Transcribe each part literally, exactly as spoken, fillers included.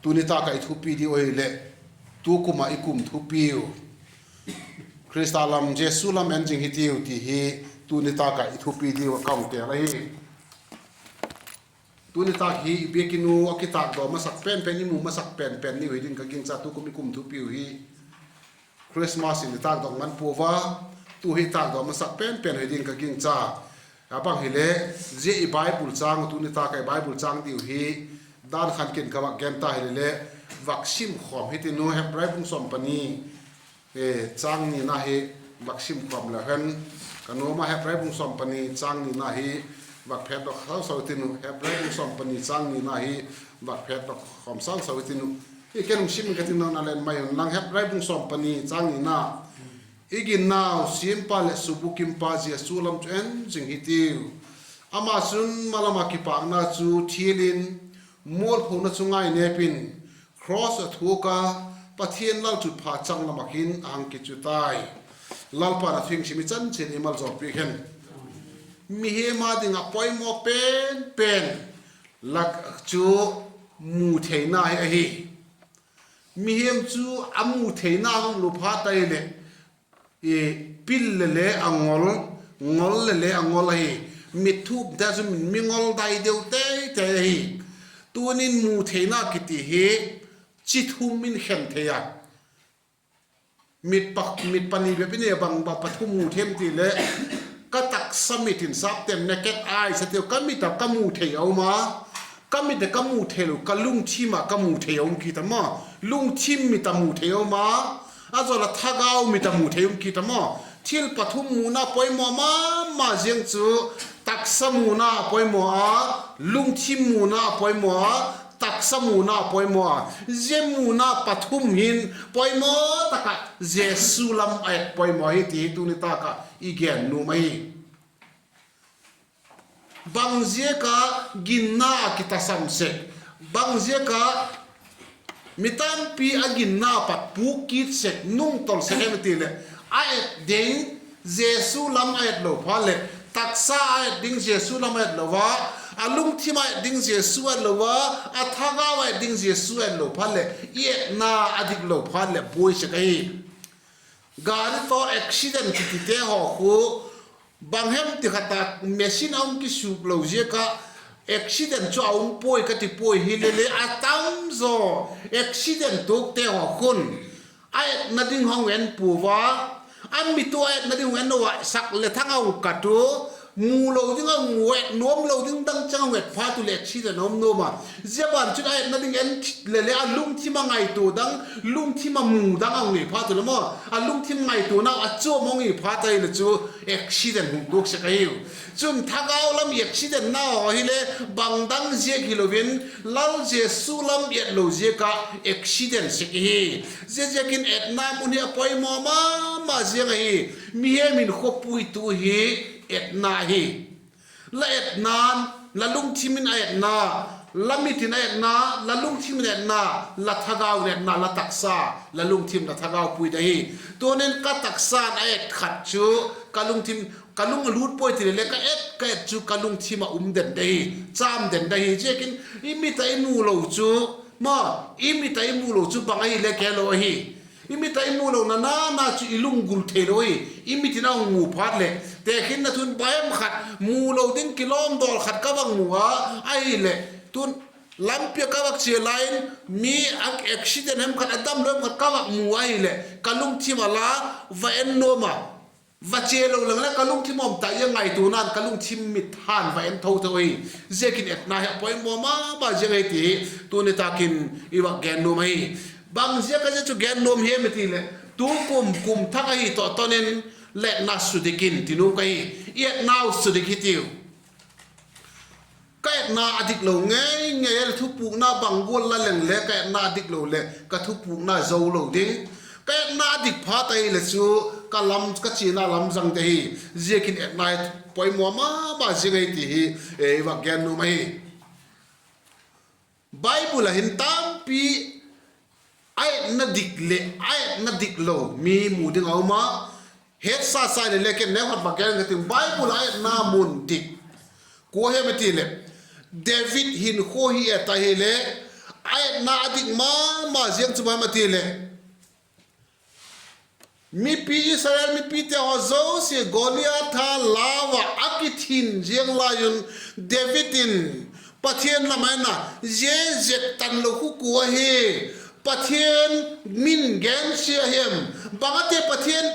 Tuni tâk ah i thupi diu ahileh, tukum ah i kum thupiu, Khrista lam, Jesu lam en zing hitiu ti hi tuni tâk ah i thupi diu a ka hung tel ahi. Tuni tâk hi i biakin u a kitâkdaw masak pen pen, i mu masak pen pen ni uh hi ding ka gingcha, tukum i kum thupiu hi. Christmas in i tâkdaw man pua a, tu hi tâkdaw masak pen pen hi ding ka gingcha. A bang hileh, zia i Bible châng, tuni tâk ah i Bible châng diu hi, dan khan kin ka vak gen ta hileh, vak sim khawm hitiu, Hebrai bung sawm pani, châng nina hi vak sim khawm le hen, ka nuam a, Hebrai bung sawm pani châng nina hi vak phetdok sau sau hitiu, Hebrai bung sawm pani châng nina hi vak phetdok khawm sau sau hitiu. I ken hung sim in ka tin, nang na len mai un lang, Hebrai bung sawm pani châng nina. I ginnau siampa leh subukimpa Jesu lam chu en zing hitiu. Ama chun malam ah kipâkna chu thial in, mualphona chu ngainêp in, cross a thuak a, Pathian lalchutpha changlam ah hin a hang kichu tai. Lalpa'n a thu hing sim i chan chiat in ei maljawl piak hen. Mihem â ding ah poimaw pen pen lak chu mu theina hi ahi. Mihem chu a mu theina hung lo phat ahileh, pil le le a ngol, ngol le le a ngol ahi. Mitthumte chu mi ngol dai deu tei tei ahi. Tunin mu theina kiti hi chi thum in khen thei a. Mit pa, mit pani bep i nei a, bang, bang pathum mu thei em ti leh, ka taksa mit in, sapte'n naked eyes a tiu, ka mit ah ka mu thei a um a, ka mit ah ka mu theilo, ka lungthim ah ka mu thei a um kit a maw. Lungthim mit ah mu thei a um a, a zawl a thagau mit ah mu thei um kit a maw. Thil pathum muna poimaw ma ma ziang chu, taksa muna poimaw a, lungthim muna poimaw a, taksa muna poimaw a. Zia muna pathum hin poimaw tak ah Jesu lam a et poimaw hi ti hi tuni tâk ah i gen nuam ahi. Bang ziak a ginna a kitasam sek, bang ziak a mi tampi a ginna pat puk kit sek, nungtawl sek em ti leh, a et ding Jesu lam a et lo phat leh, taksa a et ding Jesu lam a et lo a, a lungthim a et ding Jesu a et lo a, a thagau a et ding Jesu a et lo phat leh, i etna a dik lo phat leh buai sek ahi. Gari tawh accident kitite haw khu, bang hem ti khat a machine a hung kisuk lo ziak ah accident chu a um puai ka ti puai, hile le a tam zaw accident tuakte haw khun a etna ding hung en pua a, a mit u a etna ding hung en lo a, sak le thang a hung kat u, mu lo ding a hung mu, et nuam lo ding dang chang hung et phat u leh accident a um nuam a. Zia ban chun a etna ding en le le a lungthim a ngaitua dang, lungthim a mu dang a hung nei phat u le maw, a lungthim ngaituanau a chuam hung hi phat ahile chu accident hung tuak sek ahiu. Chun thagau lam accident na haw hile bang dang ziak hilo in, Lal Jesu lam et lo ziak ah accident sek ihi. Ziaziakin etna mun hi a poimaw ma ma ziang ahi. Mihem in khawpuitu hi etna hi. La etna, la lungthim in a etna, la mit in a etna, la lungthim in a etna, la thagau in a etna, la taksa, la lungthim, la thagau pui da hi. Tunin ka taksa'n a et khat chu ka lungthim, ka lung a lût puai ti le le ka et, ka et chu ka lungthim ah um den da hi, châm den da hi. Ziakin i mit a i mu lo chu, ma, i mit a i mu lo chu bang ahile kelo ahi. I mit a i mu lo na na na chu i lunggul theilo hi. I mit in a hung mu phat leh, tekhinna thun bang hem khat mu lo ding kilawm dawl khat ka vak mu a, ahileh tun lampi ah ka vak chia lai in, mi a accident hem khat, a damlo hem khat ka vak mu ahileh ka lungthim a la va en nuam a, va chia lo leng le ka lungthim um ta i a ngaituana'n ka lungthim mit han va en tho tho ahi. Ziakin etna hi a poimaw ma ma ziang ahi ti hi tuni tâk in i vak gen nuam ahi. Bang ziak a zia chu gen nuam hem i ti leh, tukum kum thak ahi tawh ton in, la etna sudik in ti nuam ka hi. I etnau sudik hitiu. Ka etna a dik lo ngei ngei a leh, thupukna bang gual la leng le ka etna a dik lo leh ka thupukna zo lo ding. Ka etna a dik phat ahile chu ka lam, ka chiana lam zang de hi. Ziakin etna hi poimaw ma ma ziang ahi ti hi i vak gen nuam ahi. Bible ah hin tampi a etna dik leh a etna dik lo mi mu ding a um a, hetsa sa le le ken neu khat vak gen ka ti'n, Bible a etna mun dik kua hem i ti leh, David hinkhua hi et ahileh, a etna a dik ma ma ziang chu bang hem a ti leh, mipi, Israel mipite haw zosia Goliatha lau ah a kithin ziang lai un, David in Pathian lam a en a, zia zek tan lo khu kua ahi, Pathian min gensia hem, bang a ti Pathian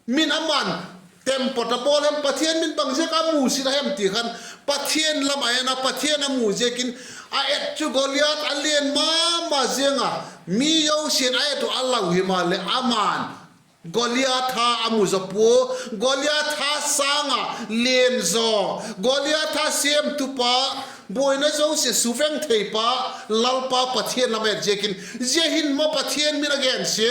min ama'n tempat a bawl hem, Pathian min bang ziak a musit a hem ti khan, Pathian lam a en a, Pathian a mu ziakin, a et chu Goliath a lian ma ma ziang a, mi zosia'n a et uh a lau himaleh ama'n Goliatha a mu zaw pua, Goliatha sâng ah lian zaw, Goliatha siamtupa, buaina zosia suveng theipa, Lalpa Pathian lam a et ziakin, zia hin maw Pathian min a gensia,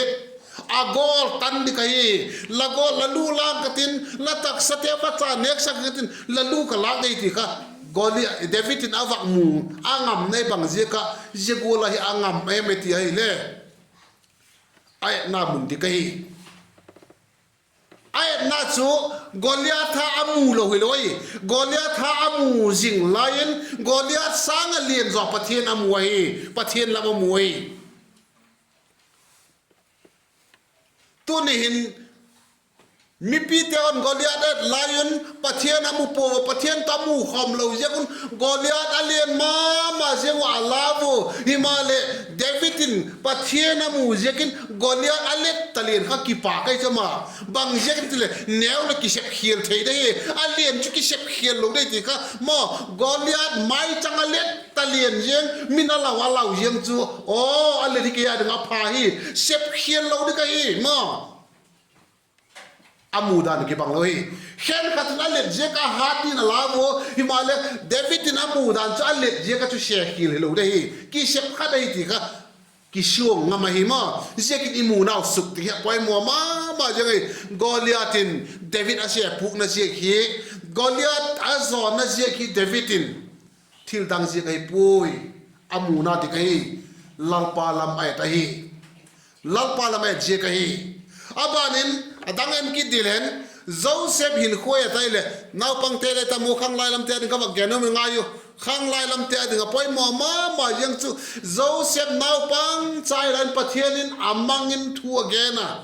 a gawl tan ding ahi, la gawl, la lu lâng ka tin, la taksate vacha nêksak ka tin, la lu ka lâk ding ti kha, Goli-, David in a vak mu, a ngam nai bang ziak ah zia gual ahi a ngam em e ti ahile, a etna mun dik ahi. A etna chu Goliatha a mu lo hilo ahi. Goliatha a mu zing lai in, Goliath sâng ah lian zaw Pathian a mu ahi, Pathian lam a mu ahi. Tuni hin mipite'n Goliath et lai un Pathian a mu pua, Pathian tawh a mu khawm lo ziak un Goliath a lian ma ma ziang ua a lau u. Himaleh David in Pathian a mu ziakin Goliath a let ta lian kha kipâk ahi chu ma. Bang ziak em ti leh neu leh kisepkhial thei ding hi. A lian chu kisepkhial lo ding ti kha maw, Goliath maichang a let ta lian ziang, min a lau a lau ziang chu, aw, a let hi kei a ding a pha hi, sepkhial lo ding ahi maw. A mu dan kibang lo hi. Khenkhat in a let ziak a hat in a lau u, himaleh David in a mu dan chu a let ziak a chu sepkhial hilo ding hi, kisep kha ding hi ti kha kisuang ngam ahi maw. Ziakin i munau suk ti hi a poimaw ma ma ziang ahi. Goliath in David a sepukna ziak hi, Goliath a zawna ziak hi David in thil dang ziak ahi puai, a muna dik ahi, Lalpa lam a et ahi. Lalpa lam a et ziak ahi. A ban in a dang en kit ding leng, Joseph hinkhua a tai leh, naupangte le tam u, khanglai lamte a ding ka vak gen nuam ngai u. Khanglai lamte a ding a poimaw ma ma ziang chu, Joseph naupang chai lai in Pathian in a mang in thu a gen a.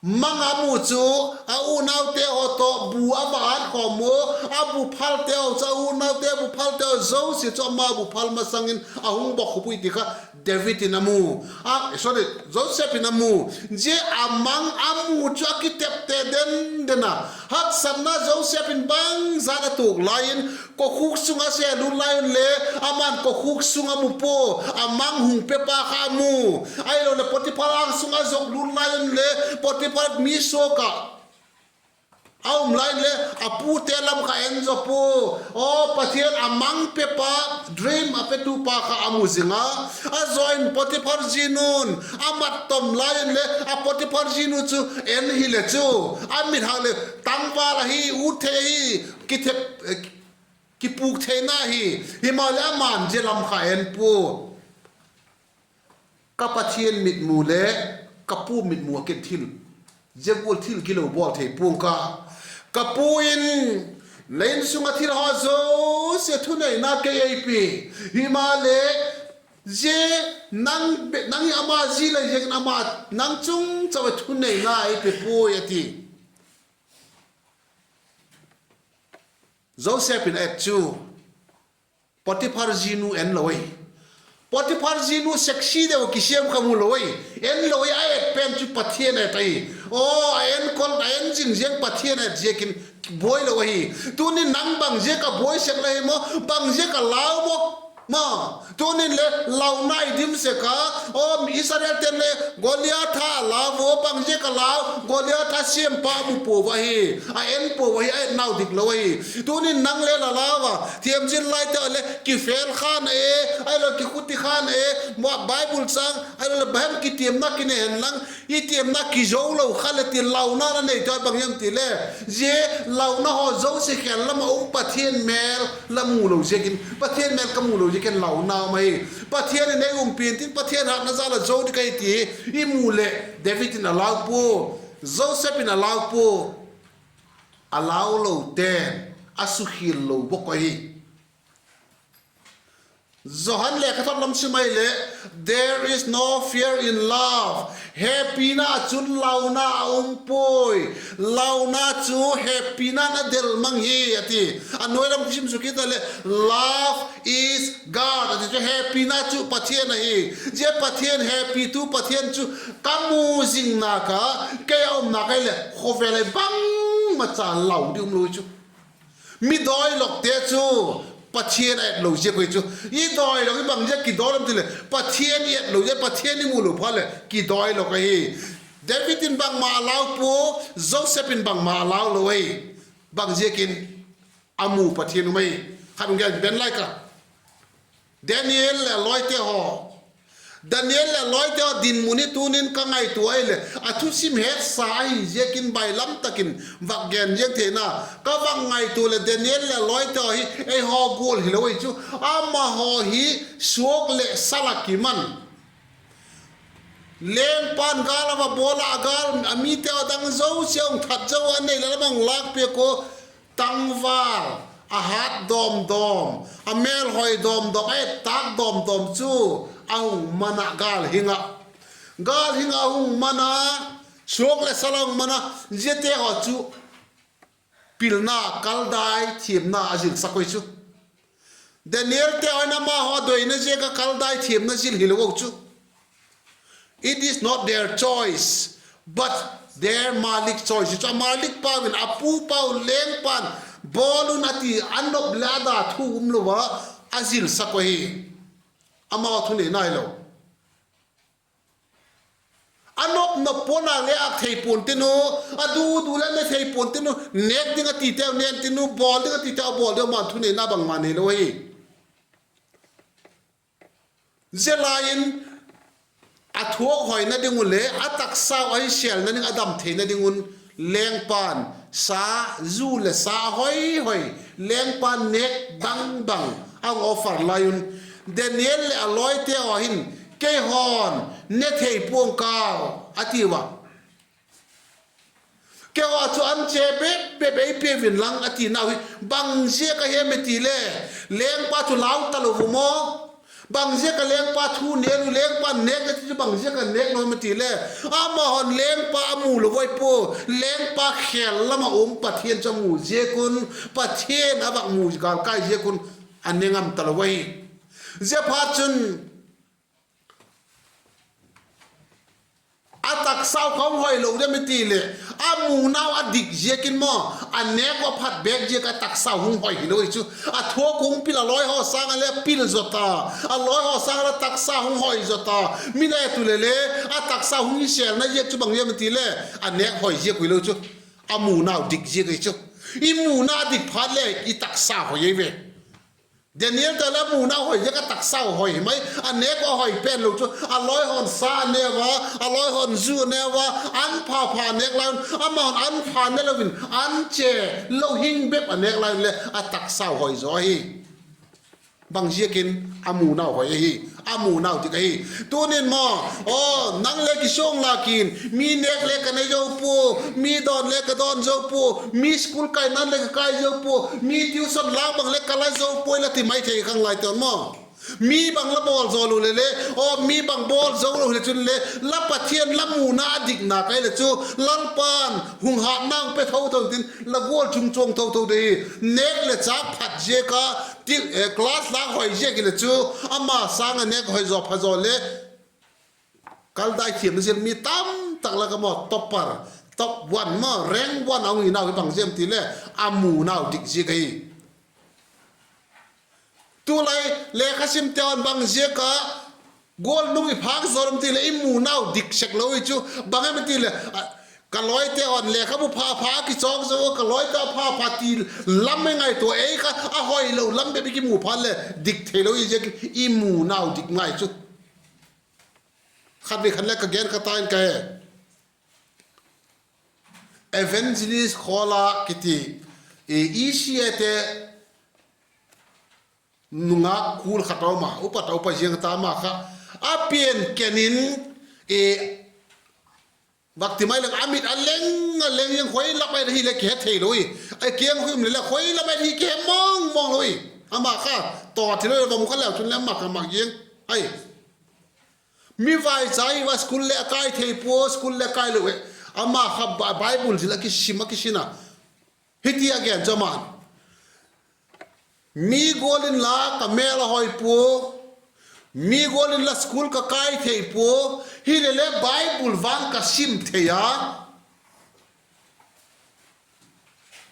Mang a mu chu, a unaute haw tawh bu a va at khawm u, a bu phalte haw chu, a unaute bu phalte haw zosia chu ama bu phal masang in a hung bawk khawp ui ti kha David in a mu. A, sorry, Joseph in a mu. Zia a mang a mu chu a kitepte den den a. Haksatna Joseph in bangzat a tuak lai in, kokhuk sung a se lut lai un le, ama'n kokhuk sung a mu pua, a mang hung pepa kha a mu. Ahiloleh Potiphar âng sung a zok lut lai un le, Potiphar mi suak ah a um lai le, a pute lam kha en zaw pua. Aw, Pathian a mang pepa, dream a petupa kha a mu zing a. A zaw in Potiphar zinu'n a mat tom lai in le, a Potiphar zinu chu en hile chu, a mit hak leh tangval ahi, ut thei ahi, kithep, kipûk theina hi, himaleh ama'n zia lam kha en pua. Ka Pathian mitmu le ka pu mitmu a kiang thil, zia gual thil gilo bawl thei pua'ng ka. Ka pu in, la insung ah thil haw zosia thuneina kei ei pia. Himaleh, zia nang, nang hi ama zi la hi ziakin ama, nang chung chau a thuneina ei pe puai a ti. Joseph in a et chu, Potiphar zinu en lo ahi. Potiphar zinu sexy deu kisiam kha mu lo ahi. En lo ahi, a et pen chu Pathian a et ahi. Aw, a enkol, a en zing ziang Pathian a et ziakin buai lo ahi. Tunin nang bang ziak a buai sek la hi maw, bang ziak a lau maw? Ma, tunin le launa i dim sek a, aw, Israelte'n le Goliatha a lau a, bang ziak a lau, Goliatha siampa mu pua ahi, a en pua ahi, a et nau dik lo ahi. Tunin nang le la lau a, thiamzin laite le kifel khan e, ahilo kikhuti khan e, Bible châng, ahilo le bang hem kitiamna kine hen lang, i tiamna kizo lo kha le ti launa la nei ta bang hem ti le, zia launa haw zosia khel lam ah um Pathian mêl la mu lo ziakin, Pathian mêl ka mu lo ziakin launa um ahi. Pathian in ei umpi intin, Pathian hatna jal a zo ding ka hi ti i mu leh David in a lau pua, Joseph in a lau pua, a lau lote'n a sukhial lo bawk ahi. Johan lekhathot lam sim ahileh, There is no fear in love. Hepina ah chun launa a um puai. Launa chu hepina'n a del mang hi, a ti. A nuai lam sim suk kit a leh, Love is God, a ti chu hepina chu Pathian ahi. Zia Pathian, hepitu Pathian chu ka mu zing nak a, kei a um nak a leh khawvel ah bangmacha lau ding um lo chu. Mi dawilokte chu Pathian a et lo ziak uh hi chu. I dawilok i bang ziak kidawilok ti leh, Pathian i et lo ziak, Pathian i mu lo phat leh kidawilok ahi. David in bangma a lau pua, Joseph in bangma a lau lo ahi. Bang ziakin? A mu Pathian um ahi. Khat hung gen ben lai ka. Daniel leh a lawite haw. Daniel leh a lawite haw dinmun hi tuni'n ka ngaitua ahileh, a thusim hetsa ahi ziakin bailam tak in vak gen ziang theina. Ka vak ngaitua leh Daniel leh a lawite haw hi eihaw gual hilo ahi chu. Amahaw hi suak leh sal ah kiman. Lengpa'n gâl a va bawl ah, a gâl a mite haw dang zosia hung that zo a, a nei leh lam a hung lâkpiak ua, tangval a hât dawm dawm, a mêlhoi dawm dawm, a et tâk dawm dawm chu a hung man ah, gâl hing ah, gâl hing ah a hung man a, suak leh sal a hung man a, ziate haw chu pilna, kaldai thiamna a zilsak uh hi chu. Danielte haw in amahaw doina ziak ah kaldai thiamna zil hilo uh chu. It is not their choice, but their Malik choice. Chu a Malik pau in, a pu pau, lengpa'n bawl un a ti, a nop leh a da thu um lo a, a zilsak uh hi. Amau thuneina hilo. A nop nop pua'n a le âk thei pua'n tin u, a du du leh ne thei pua'n tin u, nêk ding a titeu nêk tin u, bawl ding a titeu a bawl ding, ama'n thuneina bangma neilo ahi. Zia lai in a thuak hoina ding uh leh a taksau ahi sêlna ding, a dam theina ding un lengpa'n sa, zu leh sa hoi hoi, lengpa'n nêk bang bang a hung offer lai un, Daniel leh a lawite haw hin, Keihaw'n ne thei pua'ng kau, a tiu a. Keihaw chu an che bep bep ei piau inlang a tinau hi bang ziak ahem i ti le, lengpa chu lau talo u maw? Bang ziak a lengpa thu nêk u, lengpa nêk a ti chu bang ziak a nêk lo em i ti le, amahaw'n lengpa a mu lo ui pua, lengpa khêl lam ah um Pathian chu a mu ziak un, Pathian a vak mu gâl kai ziak un a ne ngam talo ahi. Ziaphatchun, a taksau kha hung hoi lo diam i ti leh, a munau a dik ziakin maw, a nêk uh a phat bêk ziak a taksau hung hoi hilo hi chu. A thuak hung pil a lawihaw sâng ah le pil zaw ta, a lawihaw sâng ah le taksa hung hoi zaw ta. Mi le tu le le, a taksa hung hi sêlna ziak chu bang ziak em i ti le, a nêk hoi ziak hilo chu, a munau dik ziak ahi chu. I muna dik phat le i taksa hoi ei ve. Daniel ta le a munau hoi ziak a taksau hoi hi mai, a nêk uh a hoi pen lo chu, a lawihaw'n sa a ne ua, a lawihaw'n zu a ne ua, an pha pha nêk lai un, amahaw'n an pha ne lo in, an che lo hing bep a nêk lai un le a taksau hoi zaw ahi. Bang ziakin? A munau hoi ahi, a munau dik ahi. Tunin maw, aw, nang le kisuang lak in, mi nêk le ka ne zo pua, mi dawn le ka dawn zo pua, mi school kainan le ka kai zo pua, mi tuition lâk bang le ka la zo puai la ti mai thei khang lai ton maw. Mi bang la bawl zaw lo le le, aw, mi bang bawl zo lo hile chun le, la Pathian la muna a dikna kai le chu, Lalpa'n hung hatna hung pe tho tho tin, la gual chung chuang tho tho de hi. Nêk leh châk phat ziak a, ti, eh, class lâk hoi ziak hile chu, ama sâng ah nêk hoi zaw pha zaw le, kaldai thiamna zil mi tamtak lak ah maw topper, top one maw, rank one a hung hinau hi bang ziak em ti le, a munau dik ziak ahi. Tulai lekha simte haw'n bang ziak a gual nung i phâk zaw em ti leh, i munau dik sek lo hi chu. Bang em ti leh, a, ka lawite haw'n lekhabu pha pha kichawk zo, ka lawite pha pha ti lam i ngaitua, ei kha a hoi lo lam bep i kimu phat leh dik theilo hi ziakin i munau dik ngai chu. Khatvei khat le ka gen kha ta in ka he. Evangelist Khola kiti, e, ECAte nungak kul khat a um a, upa ta, upa ziang ta, ama kha a pian ken in, e, vak ti mai leng a mit a leng a leng ziang, khoi lam ai hile kihe theilo hi. A kiang khoi um le le khoi lam ai hi kihe mawng mawng lo hi. Ama kha tawh thilo le va mu kha leu chun le ama kha mak ziang ai. Mi vaichai ua school le a kai thei pua, school le kai lo e. Ama kha Bi-, Bible zil a kisim a kisin a. Hiti a gen chu aman, mi gual inla ka mêl a hoi pua, mi gual inla school ka kai thei pua, hilele Bible vang ka sim thei a.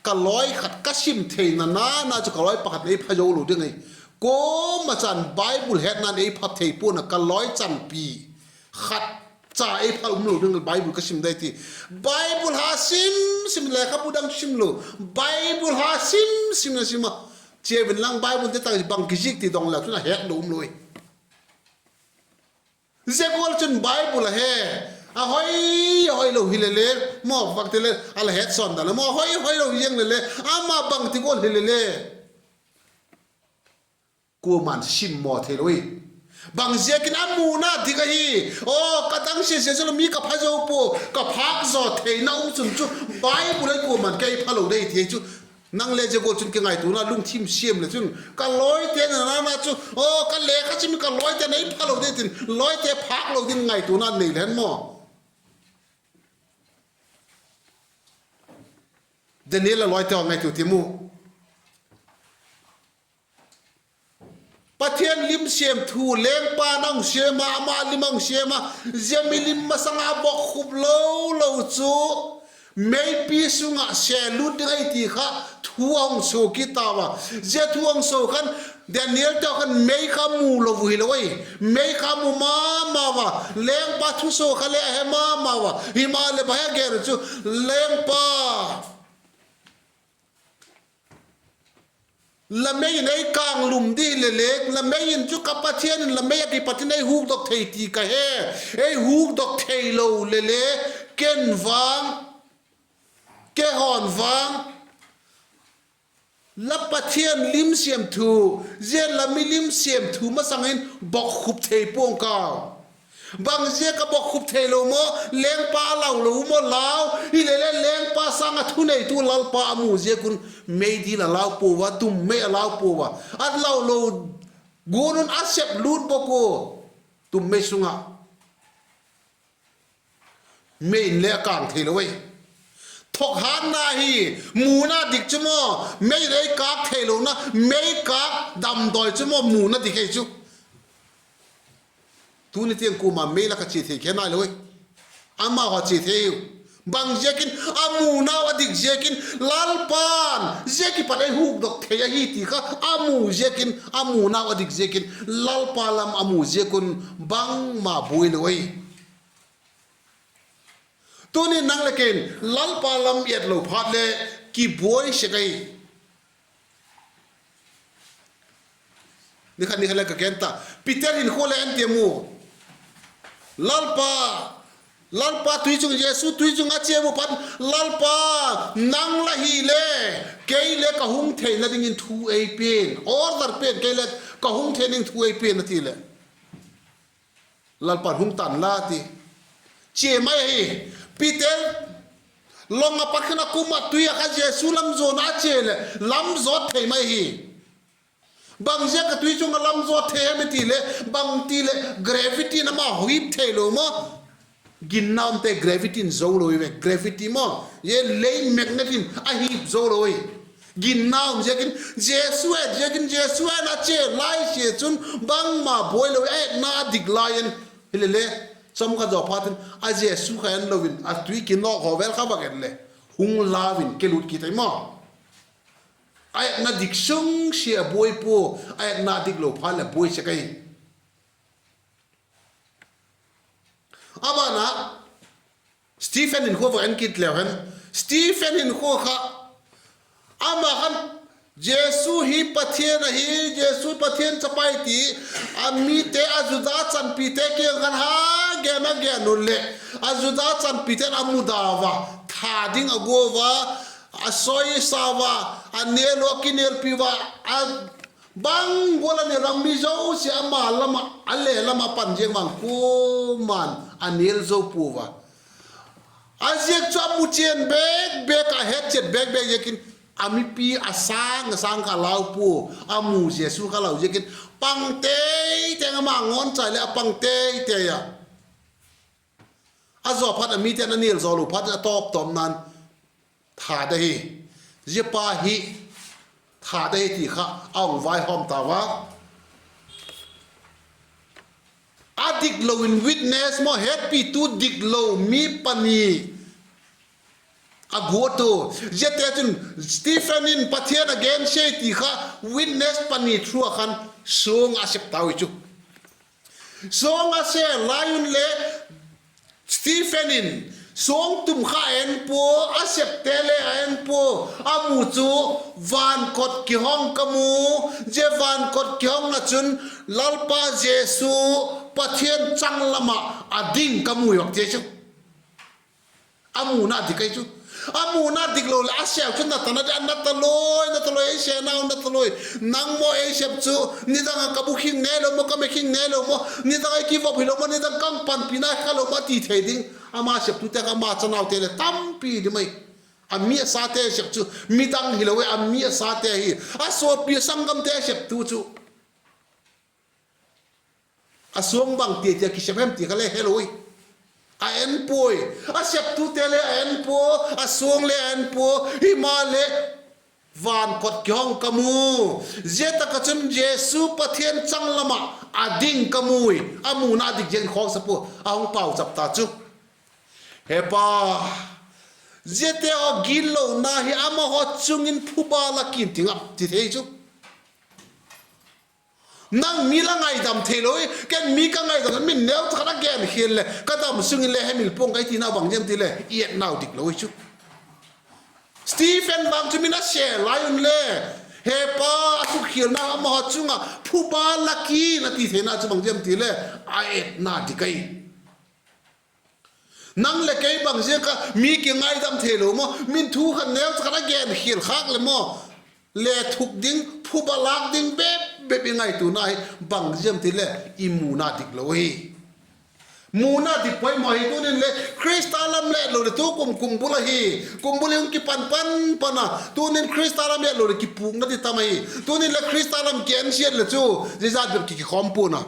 Ka lawi khat ka sim theina na, na chu ka lawi pakhat in ei pha zo lo ding ahi. Kuama chan Bible hetna'n ei pha thei pua'n a, ka lawi chanpi khat cha ei pha um lo ding, Bible ka sim dai ti. Bible ha sim sim, lekhabu dang sim lo, Bible ha sim sim na sim a. Chia vin lang Bible te tak bang kizik ti dong leu chun a het lo um lo i. Zia gual chun Bible a he, a hoi, a hoi lo hilele, maw, bangti le a la het sawn dan a maw, a hoi, hoi lo ziang lele, ama bangti gual hilele, kuama'n sim maw thei lo i. Bang ziakin a muna dik ahi, aw, ka dang sia sia chu lo mi ka pha zo pua, ka phâk zaw theina um chun chu Bible ei kuama'n kei pha lo dei ti chu. Nang le zia gual chun kingaituana lungthim siam le chun, ka lawite na na na chu, aw, ka lekha sim ka lawite nei pha lo dei tin, lawite phâk lo ding ngaituana nei le hen maw. Daniel a lawite ngaitua ti mu. Pathian lim siam thu, lengpa'n a hung siam a, ama lim a hung siam a, zia milim masang a bokkhup lo lo chu meipi sung ah sêlût ding ahi ti kha thu a hung suak kit tau a. Zia thu a hung suak khan Daniel te khan mei kha mu lo u hilo ai. Mei kha mu ma ma ua, lengpa thusuak kha le a he ma ma ua. Himaleh bang a gen chu, lengpa, la mei in ei kânglum di le le, la mei in chu ka Pathian in la mei ah kipat in ei hukdok thei ti ka he, ei hukdok theilo le le, ken vang, kehaw'n vang, la Pathian lim siam thu, zia la mi lim siam thu masang in bokkhup thei pua'ng ka. Bang ziak a bokkhup theilo maw, lengpa a lau lo u maw, lau, hilele lengpa sâng ah thuneitu Lalpa a mu ziak un, mei dil a lau pua ua, tum mei a lau pua ua, a lau lo gual un a sep lût bawk ua, tum mei sung ah. Mei in le a kâng theilo ai. Thawkhatna hi, muna dik chu maw, mei in ei kâk theilona, mei kâk damdawi chu maw, muna dik ei chu. Tuni tiang kuama mei lak ah chia thei khe nai lo ai. Amau a chia thei u. Bang ziakin, a munau a dik ziakin, Lalpa'n zia kipat ei hukdok thei ahi ti kha a mu ziakin, a munau a dik ziakin, Lalpa lam a mu ziak un bangma buai lo ai. Tuni nang le kei'n Lalpa lam i et lo phat le kibuai sek ahi. Ni khat ni khat le ka gen ta, Peter hinkhua le en ti mu. Lalpa, Lalpa tui chung, Jesu tui chung a chia mu phat, Lalpa, nang la hile, kei le ka hung theina dingin thu ei pia'n, order pia'n, kei le ka hung theina ding thu ei pia'n a ti leh, Lalpa'n hung tan la ti. Chia mai ahi. Peter long a pat khan a kum ah tui ah kha Jesu lam zawna a chia leh lam zawt thei mai hi. Bang ziak a tui chung ah lam zawt thei hem i ti leh, bangti leh gravity in ama hip theilo maw. Ginna umte gravity in zo lo i ve, gravity maw. Zia lei magnet in a hip zo lo i. Ginna um ziakin, Jesu et ziakin, Jesu en a chia lai sia chun bangma buai lo i, a etna a dik lai in. Hilele, chawm khat zaw phat in a Jesu kha en lo in a tui kinawk haw vel kha vak en leh, hung lau in kilut kit ai maw. A etna dik sung sia a buai pua, a etna dik lo phat leh buai sek ahi. A ban ah, Stephen hinkhua va en kit leu hen. Stephen hinkhua kha, ama khan, Jesu hi Pathian ahi, Jesu Pathian chapa ahi ti, a mite, a Juda chanpite kiang khan ha gen a gen un leh, a Juda chanpite'n a mudau a, tha ding a guau a, a sawisa ua, a nêl u a kinêlpi ua, a bang gual a nêl ua, mi zosia ama lam ah, a le lam ah pan ziang vang kuama'n a nêl zo pua a. A ziak chu a mu chian bêk bêk, a het chian bêk bêk ziakin, A mipi a sâng a sâng kha lau pua, a mu Jesu kha lau ziakin pang tei tei, ama ngawnchai leh a pang tei tei a. A zaw phat a mite'n a nial zaw lo phat a tawp tawpna'n, that ahi, zia pa hi that ahi ti kha a hung vaihawm tau a. A diklo in witness maw, hetpitu diklo mi pani a guat u. Ziate chun Stephen in Pathian a gensia ti kha witness pani through a khan suang a sep tau hi chu. Suang a sep lai un le Stephen in suangtum kha a en pua, a septe le a en pua, a mu chu, van kot kihong ka mu, zia van kot kihongna chun Lalpa Jesu Pathian changlam ah a ding ka mu hi, a ti chu. A muna dik ahi chu. A muna diklo leh a sep chu na ta na, na ta loi, na ta loi, ei sep nau na ta loi. Nang maw ei sep chu, nidang a ka bu khing ne lo maw, ka me khing ne lo maw, nidang ei kivop hilo maw, nidang ka panpina kha lo maw ti thei ding. Ama septute kha ama chanaute leh tampi di mai. A mi a sate sep chu midang hilo e, a mi a sate hi. A suapi a sanggamte septu chu a suang bang ti ti a kisep hem ti kha le helo i. A en puai. A septute le a en pua, a suang le a en pua. Himaleh, van kot kihong ka mu. Zia tak ah chun Jesu Pathian changlam ah a ding ka mu i. A muna dik ziang khawksa pua, a hung pauchap ta chu. He Pa, ziate haw gitlona hi amahaw chung in phuba la kin ti ngap ti thei chu. Nang mi la ngaidam theilo i, ken mi ka ngaidam, min neu khat a gen khial leh ka dam sung in le hemil pua'ng ka i tina bang ziam ti le i etnau diklo i chu. Stephen vang chu min a sep lai un le, He Pa, a sukhialna amahaw chung ah phuba la kin a ti theina chu bang ziam ti le a etna dik ahi. Nang leh kei bang ziak a mi kingaidam theilo maw, min thu khat neu khat a gen khial khâk leh maw, le thuk ding, phuba lâk ding bep bep i ngaituana hi bang ziam ti le i muna diklo hi. Muna dik poimaw hi. Tunin le Khrista lam le lo leh tu kum kum bul ahi, kum bul hi hung kipan pan pan a, tunin Khrista lam le lo leh kipukna di tam ahi. Tunin le Khrista lam ki en siat leh chu zia zat bep ki kikhawm pua'n a.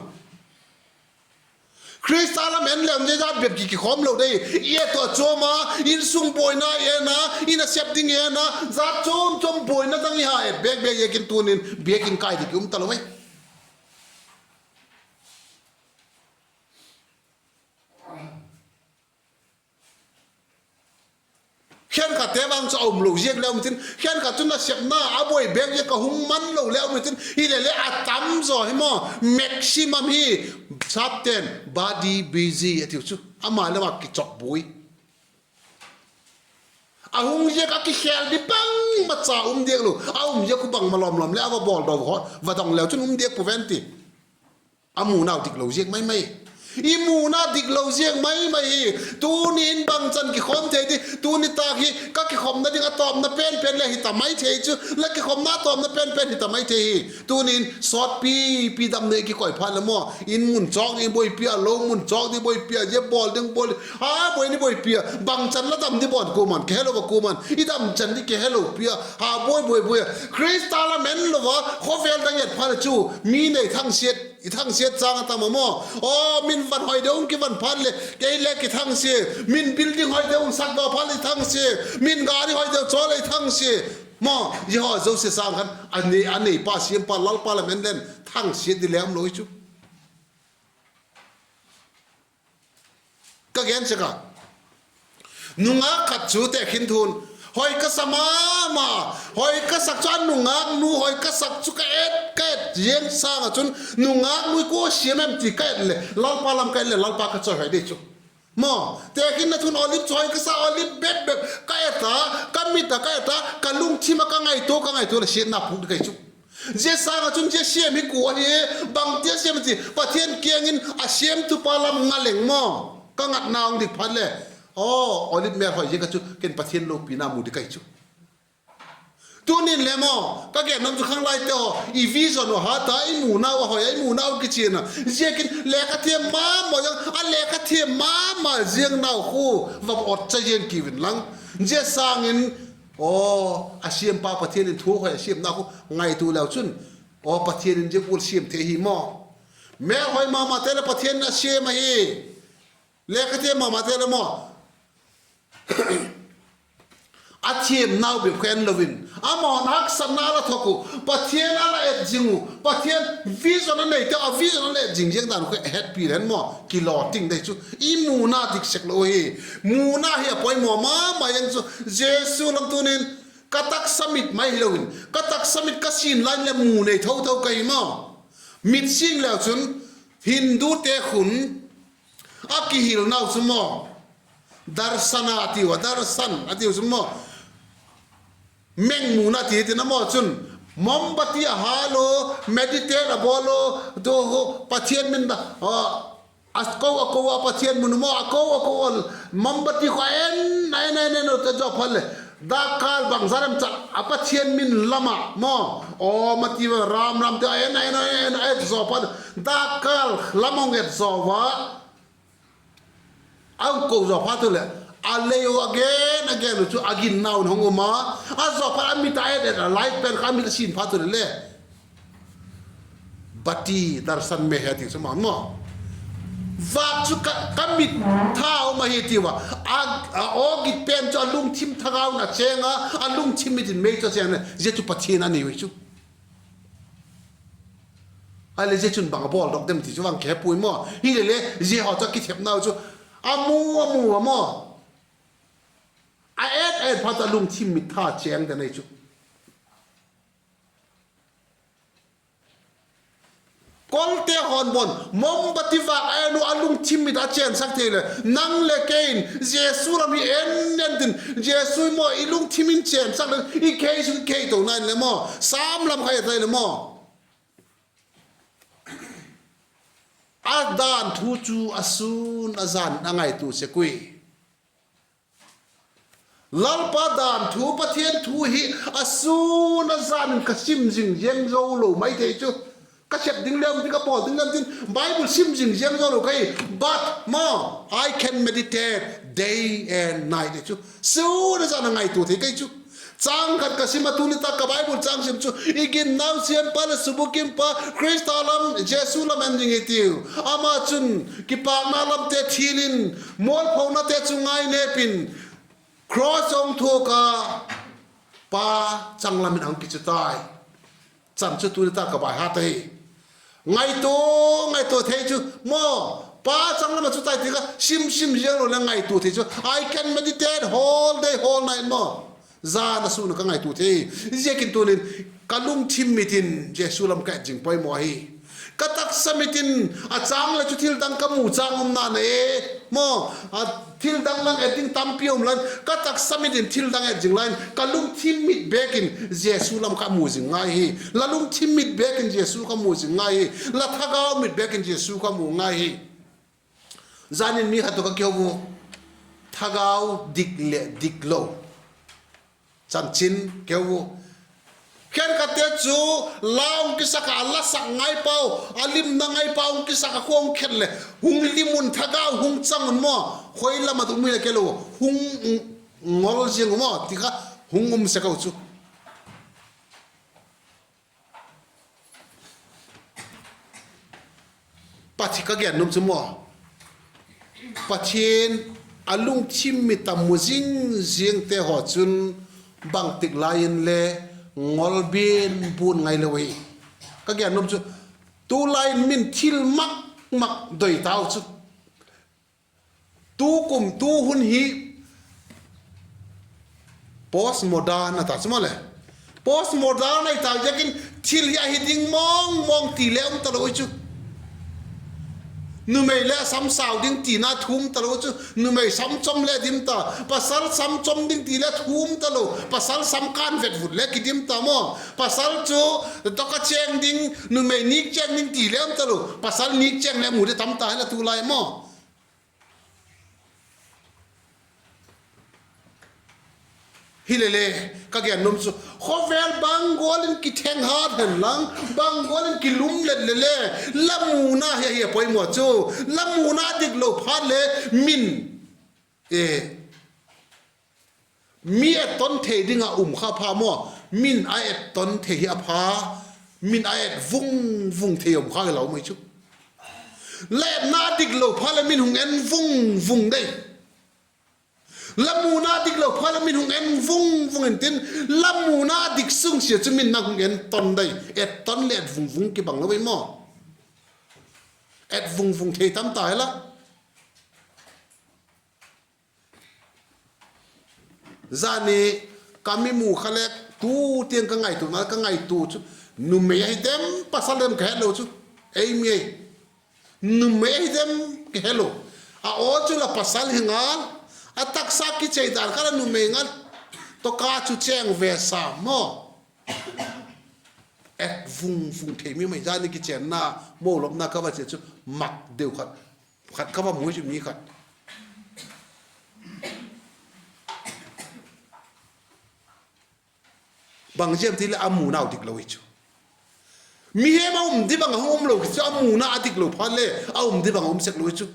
Khrista lam en leu zia zat bep ki kikhawm lo dei. I et tua chuam a, insung buaina en a, i nasep ding en a, zat chuam chuam buaina dang i ha et bek bek ziakin tunin biakin kai dik um talo ai. Khenkhatte vang chu a um lo ziak le um tin, khenkhat chu nasepna a buai bek ziak a hung man lo le um tin, hileh le a tam zaw hi maw, maximum hi sapte'n body busy a tiu chu, ama le ama kichawk buai. A hung ziak a kikhel di bangmacha um diak lo, a um ziak khu bangma lawm lawm le a va bawl do, va dong leu chun um diak pu ven ti. A munau diklo ziak mai mai. I muna diklo ziak mai mai hi. Tuni in bangchan kikhawm thei di, tuni tâk hi ka kikhopna ding a tawpna pen pen le hi ta mai thei chu, la kikhopna tawpna pen pen hi ta mai thei hi. Tunin sawtpi pi damna i kikoi phat leh maw, in mun chawk ding buaipia, lo mun chawk ding buaipia, zia bawl ding bawl, ha buai ni buaipia, bangchan la dam di bawn kuama'n kihelo a kuama'n, i damchan di kihelo pia, ha buai buai buai a. Khrista lam en lo a khawvel dang et phat leh chu mi nei thangsiat, i thangsiat châng a tam a maw. Aw, min van hoi deu hung kivan phat leh kei le kithangsia, min building hoi deu hung sak va phat leh i thangsia, min gari hoi deu chawl leh i thangsia. Maw, zia haw zosia sâng khan a neipa siampa Lalpa lam en len thangsiat di le um lo hi chu. Ka gen sek a, nungâk khat chu tekhin thu'n, hoi ka sa ma ma, hoi ka sak chu a nungâk nu hoi ka sak chu ka et ka et ziang sâng ah chun, nungâk nu kua siam em ti ka et leh Lalpa lam ka et leh Lalpa ka chawihoi dei chu. Maw, tekhinna thu'n Olive chu hoi ka sa, Olive bep bep ka et a, ka mit a ka et a, ka lungthim ah ka ngaitua ka ngaitua leh siatna puk ding ka hi chu. Zia sâng ah chun zia siam hi kua ahi, bangtia siam ti Pathian kiang in a siamtupa lam nga leng maw, ka ngatna hung dik phat leh, aw, Olive mêl hoi ziak ah chu ken Pathian lopina mu ding ka hi chu. Tunin le maw, ka gen nuam chu khanglaite haw, i vision uh hat a, i munau a hoi a, i munau kichian a, ziakin lekha thiam ma ma ziang, a lekha thiam ma ma ziang nau khu va ot cha ziang kiu inlang. Zia sâng in Aw, a siampa Pathian in thu hoi a siamna khu ngaitua leu chun, aw, Pathian in zia gual siam thei hi maw. Mêlhoi ma mate leh Pathian in a siam ahi. Lekha thiam ma mate leh maw, a thiamnau bep kha en lo in, amau haksatna a la thuak uh, Pathian a la et zing uh, Pathian vision a neite a vision a la et zing ziang dan uh kha hetpi leng maw, kilaw ting dei chu. I muna dik sek lo hi. Muna hi a poimaw ma ma ziang chu. Jesu lam tuni'n, ka taksa mit mai hilo in, ka taksa mit ka sin lai in leh mu nei tho tho ka hi maw. Mit sing leu chun, Hindute khun a kihilnau chu maw, darshan a tiu a, darshan a tiu chu maw, meng muna ti tina maw chun, mombati a hâl u, meditate a bawl u, tu, Pathian min da, a ko a ko a Pathian mun maw, a ko a ko a, mombati khu a en a en a en a en u te zaw phat leh, dakkal bangzat em cha a Pathian min lam ah maw, Om a ti a, Ram Ram ti a en a en a en a en zaw phat, dakkal lam hung et zaw a, a hung ko zaw phat u leh, a lei u a gen a gen u chu a ginnau in hung um a, a zaw phat a mit a et et a light pen kha a mit a sin phat u leh le, bati darshan mein hai ti chu maw. Vâk chu ka, ka mit tha um ahi tiu a, a, a aw git pen chu a lungthim thagau in a chêng a, a lungthim mit in mei chu a chêng le, zia chu Pathian a nei ui chu. Ahileh zia chun bang a bawldok dem ti chu vang kihe puai maw. Hilele zia haw chu a kithepnau chu a mu, a mu a maw, a et et phat a lungthim mit tha chêng den ei chu. Kolte haw'n bawn mombati vâk a en u a lungthim mit a chênsak thei leh, nang leh kei in Jesu lam hi en en tin, Jesu maw i lungthim in chênsak leh i khei sung khei to nai le maw, Sam lam kha et nai le maw. A dan thu chu a sûn a jan in a ngaitua sek ui. Lalpa dan thu, Pathian thu hi a sûn a jan in ka sim zing ziang zo lo mai thei chu. Ka sep ding lem tin, ka bawl ding lem tin, Bible sim zing ziang zo lo ka hi. But maw, I can meditate day and night ti chu, sûn a jan a ngaitua thei ka hi chu. Châng khat ka sim a, tuni tak ka Bible châng sim chu, i ginnau siampa leh subukimpa, Khrista lam, Jesu lam en ding i tiu. Ama chun kipâkna lamte thil in, mualphonate chu ngainêp in, cross a hung thuak a, Pa changlam in a hung kichu tai. Chan chu tuni tak ka baihat ahi. Ngaitua, ngaitua thei chu maw, Pa changlam ah chu tai ti kha sim sim ziang lo leh ngaitua thei chu. I can meditate whole day, whole night maw. Jan a sûn a ka ngaitua thei. Ziakin tunin ka lungthim mit in Jesu lam ka et zing poimaw ahi. Ka taksa mit in a châng leh chu thil dang ka mu châng um na na e maw. A thil dang lang et ding tampi um lai in, ka taksa mit in thil dang et zing lai in, ka lungthim mit bêk in Jesu lam kha mu zing ngai hi. La lungthim mit bêk in Jesu kha mu zing ngai hi. La thagau mit bêk in Jesu kha mu ngai hi. Jan in mi khat tawh ka kihou u, thagau dik leh dik lo chanchin keu u. Khenkhatte chu la hung kisak a, a la sak ngai pau, a limna ngai pau hung kisak a, khua hung khet leh hung lim un, thagau hung chang un maw, khoi lam ah um hile kei lo, hung ngol ziang u maw ti kha hung um sek u chu. Pathi- ka gen nuam chu maw, Pathian a lungthim mit a mu zing ziangte haw chun bangtik lai in le ngol bin bun ngai lo hi. Ka gen nuam chu, tulai in min thil mak mak doi tau chu. Tukum tu hun hi post modern a ta chu maw le. Post modern a hi ta ziakin thil hi ahi ding mawng mawng ti le um talo chu. Numei le a sam sau ding tina thu um talo chu, numei sam chom le dim ta, pasal sam chom ding ti le thu um talo, pasal sam kân vet vut le kidim ta maw. Pasal chu dok a chêng ding, numei nîk chêng ding ti le um talo, pasal nîk chêng le mu di tam ta hila tulai maw. Hilele, ka gen nuam chu, khawvel bang gual in kitheng hat hen lang, bang gual in kilum let lele, la muna hi ahi a poimaw chu. La muna dik lo phat le min, e, Mi etton thei ding ah um kha pha maw. Min a etton thei hi a pha. Min a et vung vung thei um kha hilo mai chu. La etna diklo phat leh min hung en vung vung dei. La muna diklo phat leh min hung en vung vung intin, la muna dik sung sia chu min na hung en ton dei. Etton leh et vung vung kibang lo ei maw. Et vung vung thei tam ta hi la. Zani ka mi mu kha leh tu tiang ka ngaitua, ka ngaitua chu numei ahi dem pasal dem ka het lo chu. Ei mi ei. Numei ahi dem ka helo. A aw chu la pasal hi ngal. A taksa kichei dan kha la numei ngal. Tawh ka chu chêng ve sa maw. Et vung vung thei mi mai zani kichênna, mo lopna ka va chia chu mak deu khat, khat ka va mu chu mi khat. Bang ziam ti leh a munau diklo hi chu. Mihem a um di bang a hung umlo chu a muna a diklo phat le a um di bang a um sek lo hi chu.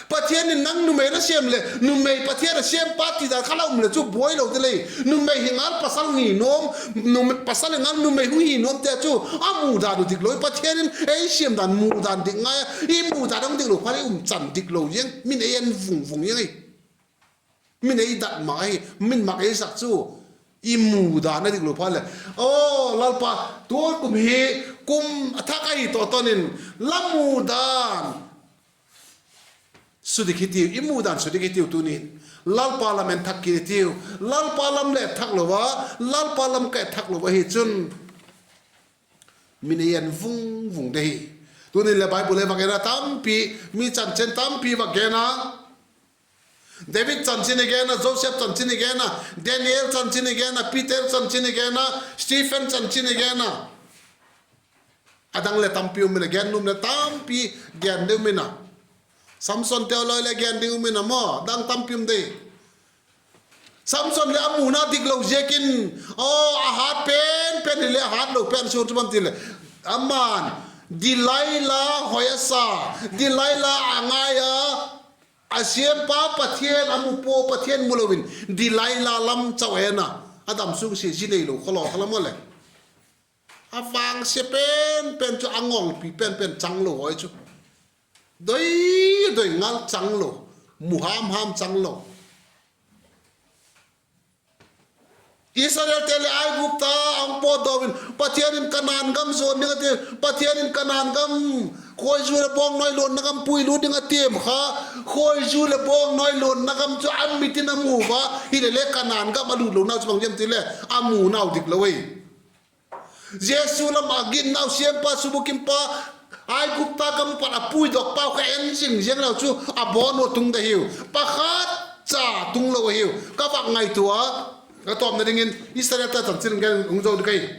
Pathian in nang numei la siam leh numei Pathian a siampa ti dan kha la um leh chu buai lo di lei. Numei hi ngal pasal hi nuam, pasal hi ngal numei hung hi nuam te chu a mu dan u diklo hi. Pathian in ei siam dan mu dan dik ngai a, i mu dan hung diklo phat le um chan diklo ziang, min ei en vung vung ziang ahi. Min ei dat mak ahi, min mak ei sak chu i mu dan a diklo phat leh. Aw Lalpa, tu kum hi kum a thak ahi tawh ton in la mu dan sudik hitiu, i mu dan sudik hitiu tuni'n. Lalpa lam en thak kit hitiu. Lalpa lam le et thak lo a, Lalpa lam ka et thak lo ahi chun min ei en vung vung de hi. Tuni'n le Bible ei va gen a tampi, mi chanchin tampi va gen a. David chanchin i gen a, Joseph chanchin i gen a, Daniel chanchin i gen a, Peter chanchin i gen a, Stephen chanchin i gen a. A dang le tampi um in a, gen nuam le tampi gen deu um in a. Samson teu lawi le gen ding um in a maw, dang tampi um de. Samson le a muna diklo ziakin, aw, a hat pen pen hileh a hat lo pen sung chu bang ti leh, ama'n Delilah hoi a sa, Delilah a ngai a, a siampa Pathian a mu pua, Pathian mu lo in Delilah lam chau en a, a dam sung sia zi neilo khawlaw kha la maw leh. A vangsia pen pen chu a ngawlpi pen pen chang lo hoi chu. Doi doi ngal chang lo, mu ham ham chang lo. Israelte le Aigupta a hung pawtdaw in Pathian in Kanaan gam zuan ding a ti, Pathian in Kanaan gam, khuaizu leh bawngnawi luanna gam puilut ding a tiam kha, khuaizu leh bawngnawi luanna gam chu a mit in a mu a, hileh le Kanaan gam a lut lonau chu bang ziam ti leh a munau diklo ei. Jesu lam a ginnau siampa, subukimpa, Aigupta gam pat a puidok pau kha en zing ziang lo chu a bawn u tung de hiu. Pakhat cha tung lo ahiu. Ka vak ngaitua a, ka tawpna dingin Israelte chanchin gen hung zo ding ka hi.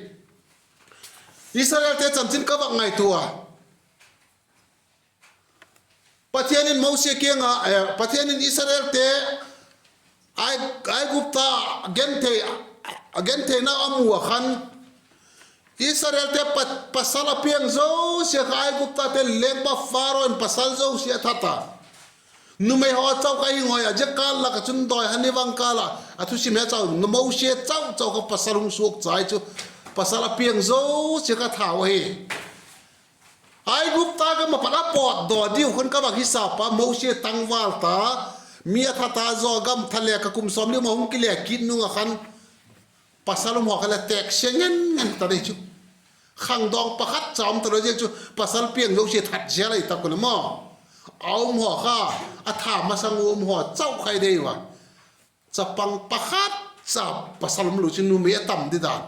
Israelte chanchin ka vak ngaitua a. Pathian in Mosi kiang a, eh, Pathian in Israelte Ai-, Aigupta genthei, a gentheina a mu a khan, Israelte pa-, pasal a piang zosia kha Aiguptate lengpa Pharaoh in pasal zosia a that a. Numei haw chau kha hing hoi a, zia kâl lak ah chun dawi han i vang kâl ah, a thusim he chau, Mosi chau chau kha pasal hung suak chai chu, pasal a piang zosia kha thau ahi. Aigupta gam a pat a pawtdaw diu khun ka vak hisap a, Mosi tangval ta, mi a that a zaw gam tha le ka kum sawmli ma hung kile kit nung ah khan, pasal um haw kha le têksia ngen ngen ta dei chu. Khangdawng pakhat cha um talo ziak chu pasal piang zosia that zel ahi tak u le maw. A um haw kha, a that masang u um haw chau khai dei ua. Chapang pakhat cha pasal um lo chu numei a tam di dan.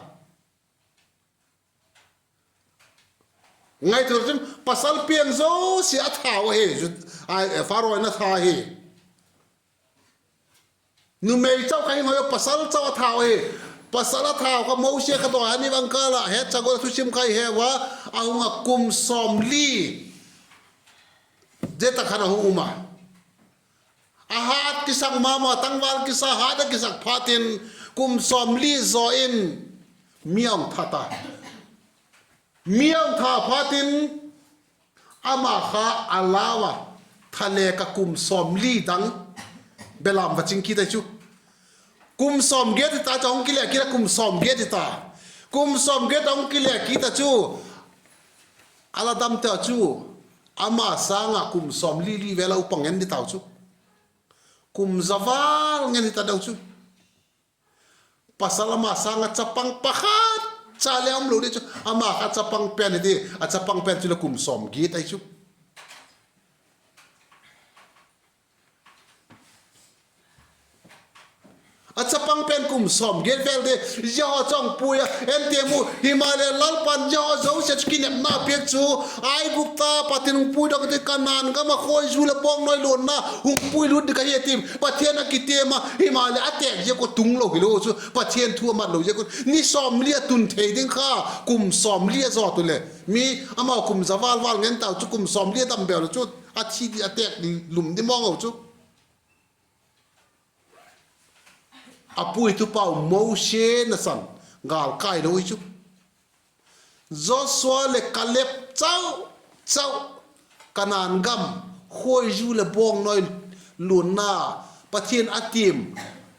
Ngaitua chun pasal piang zosia a thau ahi, Pharaoh in a that hi. Numei chau kha hing hoi a, pasal chau a thau ahi. Pasal a thau kha Mosi kha dawi han i vang kâl ah hetcha gual a thusim kha i he ua, a hung a kum sawmli zia tak khan a hung um a. A hat kisak ma ma, tangval kisa, hat a kisak phatin kum sawmli zaw in mi a hung that a. Mi a hung that phatin ama kha a lau a, tha le ka kum sawmli dang belam va ching kit ahi chu. Kum sawmgiat i ta chu a hung kile kit a, kum sawmgiat i ta. Kum sawmgiat a hung kile kit a chu, a la damte chu, ama sâng ah kum sawmli li vel a upa ngen di tau chu. Kum za val ngen hi ta deu chu. Pasal ama sâng ah chapang pakhat cha le um lo di chu, ama kha chapang pen hi di, a chapang pen chu le kum sawmgiat ahi chu. A chapang pen kum sawmgiat vel di, zia haw chu a hung pui a, en tiam u, himaleh Lalpa'n zia haw zosia chu kinepna piak chu, Aigupta a pat in hung puidok di, Kanaan gam ah khuaizu leh bawngnawi luanna hung puilut ding ahi a ti, Pathian a kitiam a, himaleh a têk ziak un tung lo hilo chu, Pathian thu a mat lo ziak un, ni sawmli a tun thei ding kha, kum sawmli a zawt u leh, mi amau kum za val val ngen tau chu, kum sawmli a dam beu lo chu, a thi di, a têk lum di mawng lo chu. A puitupau Mosi nasan gâl kai lo hi chu. Joshua leh Kaleb chau chau Kanaan gam khuaizu leh bawngnawi luanna, Pathian a tiam,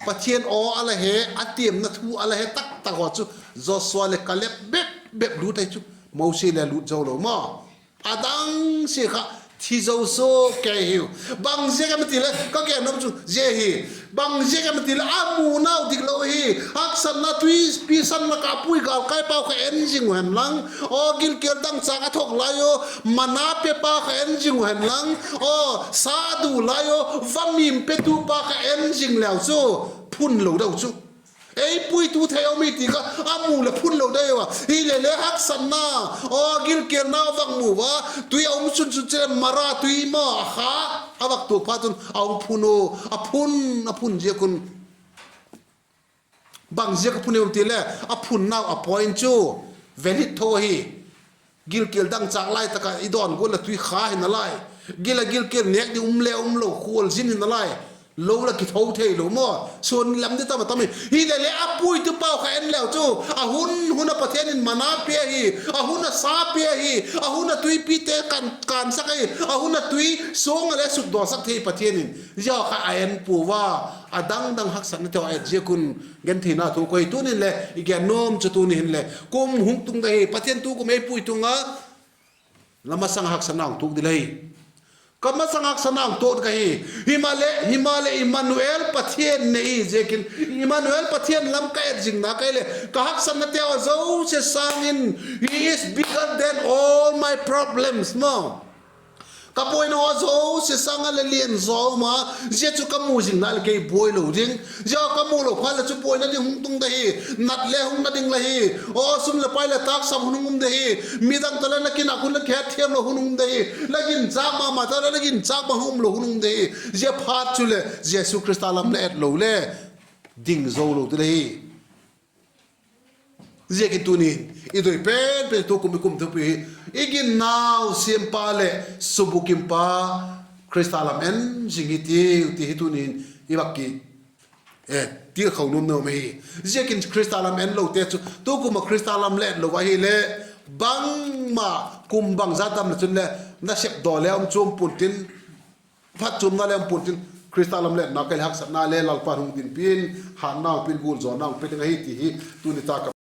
Pathian aw a la he, a tiamna thu a la he tak tak haw chu Joshua leh Kaleb bep bep lût ahi chu. Mosi le lût zo lo maw. A dang sia kha thi zo suk kei hiu. Bang ziak em ti leh ka gen nuam chu zia hi. Bang ziak em ti leh a munau dik lo hi. Haksatna tuipi san lak ah pui gâl kai pau kha en zing u hen lang, aw gilkial dangchâk a thok lai u, mana pepa kha en zing u hen lang, aw sa du lai u, va mim petupa kha en zing leu chu, phun lo deu chu. Ei puitu thei um hi ti kha a mu leh phun lo deu a. Hilele haksatna, aw gilkialna vak mu a, tui a um sun sun chule Mara tui maw a kha, a vak tuak phat un a hung phun u, a phun, a phun ziak un. Bang ziak a phun em ti leh a phunnau a point chu valid tho ahi. Gilkial dangchâk lai tak ah i dawn gual leh tui kha hi nalai. Gil ah gilkial nêk ding um le um lo, khualzin hi nalai. Lo la kitho thei lo maw. Suan lam di tam a tam hi. Hilele a puitupau kha en leu chu, a hun hun a Pathian in mana pia hi, a hun a sa pia hi, a hun a tuipite kân, kânsak ahi, a hun a tui suang ah le sukdawsak thei Pathian in. Zia kha a en pua a, a dang dang haksatnate haw et ziak un gentheina thu ka hi. Tuni'n le i gen nuam chu tuni hin le kum hung tung ding hi, Pathian tukum ei pui tung a, la masang haksatna hung tuak ding ahi. Ka masang haksatna hung tuak ding ahi. Himaleh, himaleh Immanuel Pathian nei hi ziakin, Immanuel Pathian lam ka et zingna ka hi leh ka haksatnate haw zosia sâng in, He is bigger than all my problems maw. Ka buaina haw zosia sâng ah le lian zaw um a, zia chu ka mu zingna leh kei buai lo ding. Zia ka mu lo phat leh chu buaina ding hung tung ding hi, nat le hung na ding la hi. Aw sum leh pai leh tâksap hun hung um ding hi. Midang tawh le na kinak hun, la kihetthiam lo hun hung um ding hi. La ginchâk ma ma tawh le la ginchâk ma hung um lo hun hung um ding hi. Zia phat chuleh Jesu Khrista lam la et lo le ding zo lo ding la hi. Ziakin tuni'n i doi pen pen tukum i kum thupi hi, i ginnau siampa leh subukimpa Khrista lam en zing hi tiu ti hi tuni'n i vak ki, e, tilkhou nuam nuam ahi. Ziakin Khrista lam en lote chu tukum ah Khrista lam la et lo ahileh, bangma kum bangza tam leh chun le nasep daw le um chuam pua'n tin, phatchuamna le um pua'n tin, Khrista lam la etna kei leh haksatna le Lalpa'n hung dinpi in, hatna hung pia in, gulzawna hung pia ding ahi ti hi tuni tak ah